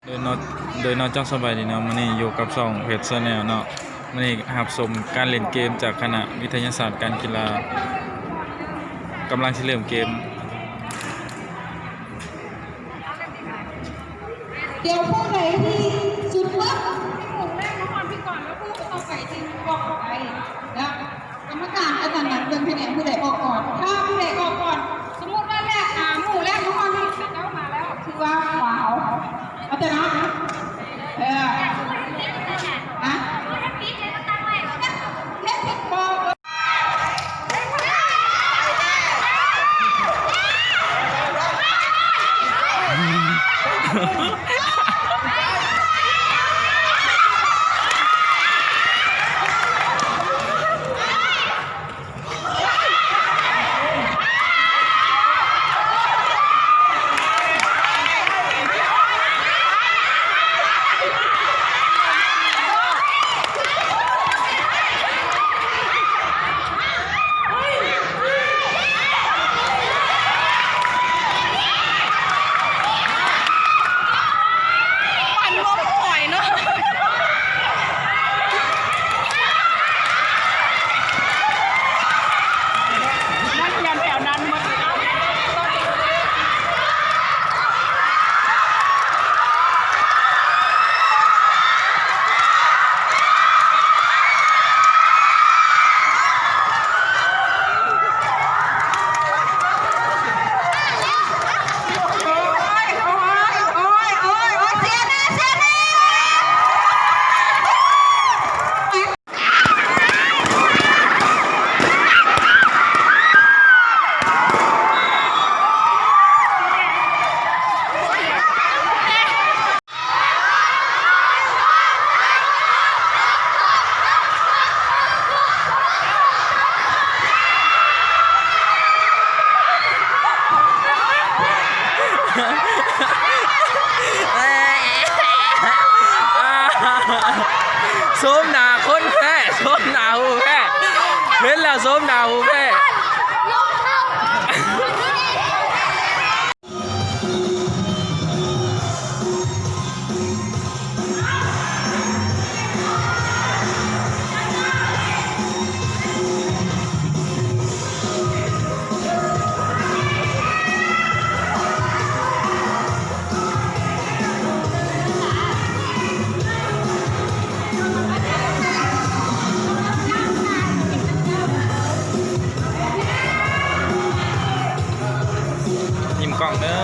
ໂດຍເນາະ ໂດຍເນາະ ເຈົ້າສະບາຍດີເນາະ ມື້ນີ້ຢູ່ກັບຊ່ອງເພັດແຊນແນວເນາະ ມື້ນີ້ຮັບຊົມການຫຼິ້ນເກມຈາກຄະນະວິທະຍາສາດການກິລາ ກຳລັງຊິເລີ່ມເກມ. ດຽວຜູ້ໃດທີ່ສຸດເລີຍ ໝູ່ແລກມາຮອດພີ້ກ່ອນ ແລ້ວຜູ້ກໍຕ້ອງໄປທີ່ບອກໄປນະ ກຳມະການອາຈານນັດເບິ່ງຄະແນນຜູ້ໃດອອກກ່ອນ ຖ້າຜູ້ໃດອອກກ່ອນ ສົມມຸດວ່າແລກ ອ່າ ໝູ່ແລກມາຮອດນີ້ ເຈົ້າມາແລ້ວ ຖືວ່າຟາວ ເຂົ້າໃຈເນາະ ເອີ ຮະ ເຮັດຜິດບໍ່? ໂຊມໜ້າຄົນແທ້ ໂຊມໜ້າຜູ້ແພ້ ເຫັນແລ້ວໂຊມໜ້າຜູ້ແພ້. ຍິ້ມກ້ອງເດີ.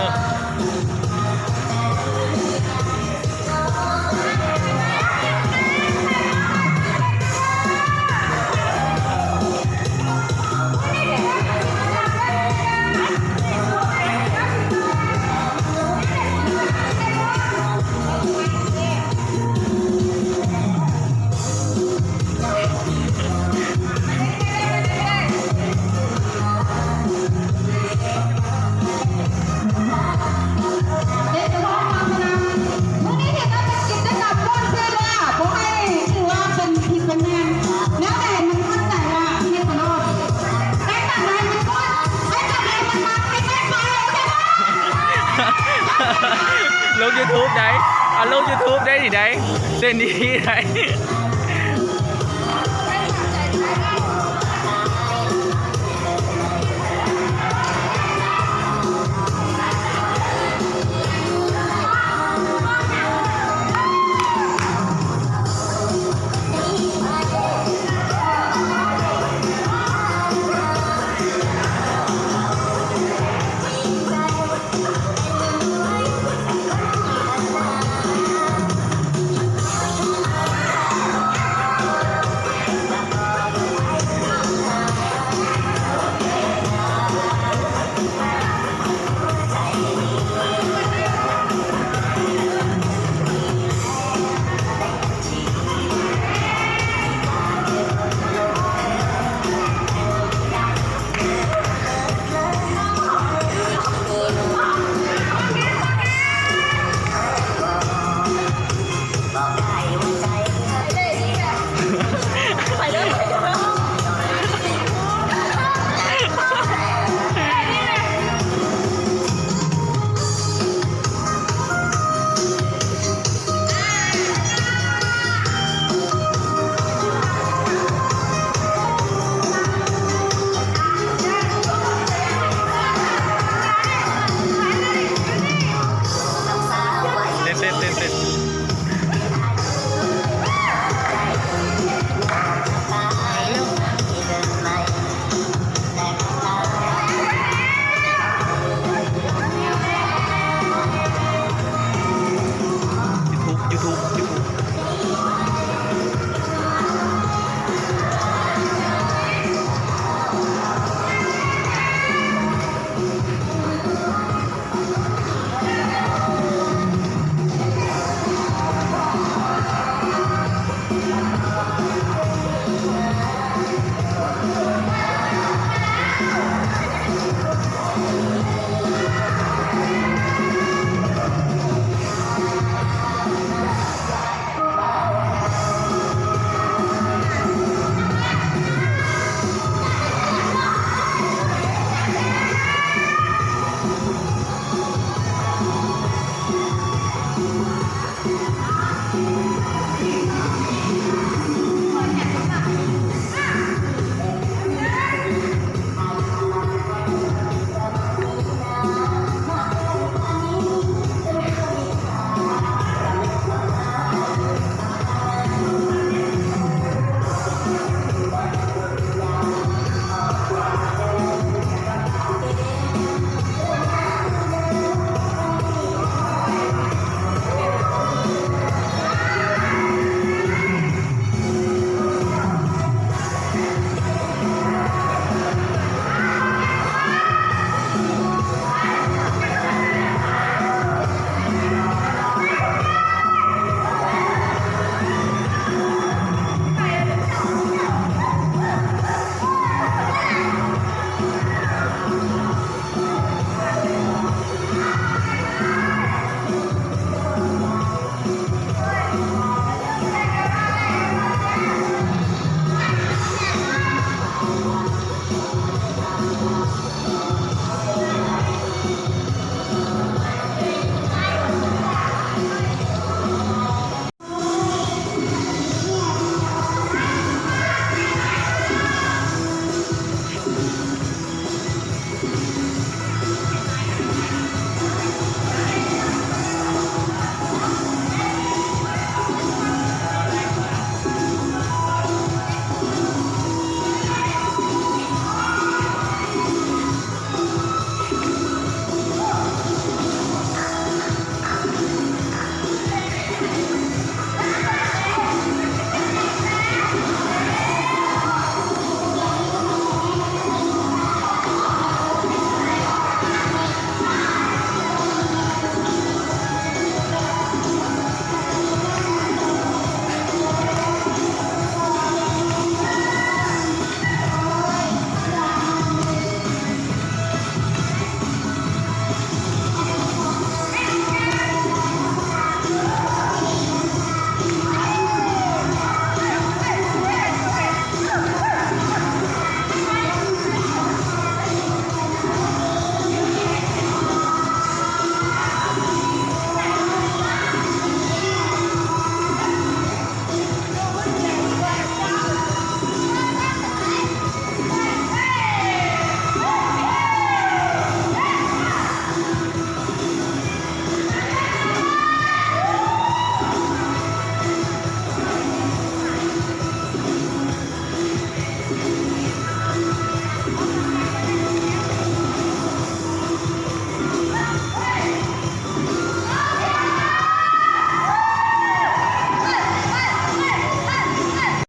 ລົງຢູທູບໄດ໋ ເອົາລົງຢູທູບໄດ໋ນີ້ໄດ໋ ເຕັ້ນດີໆໄດ໋.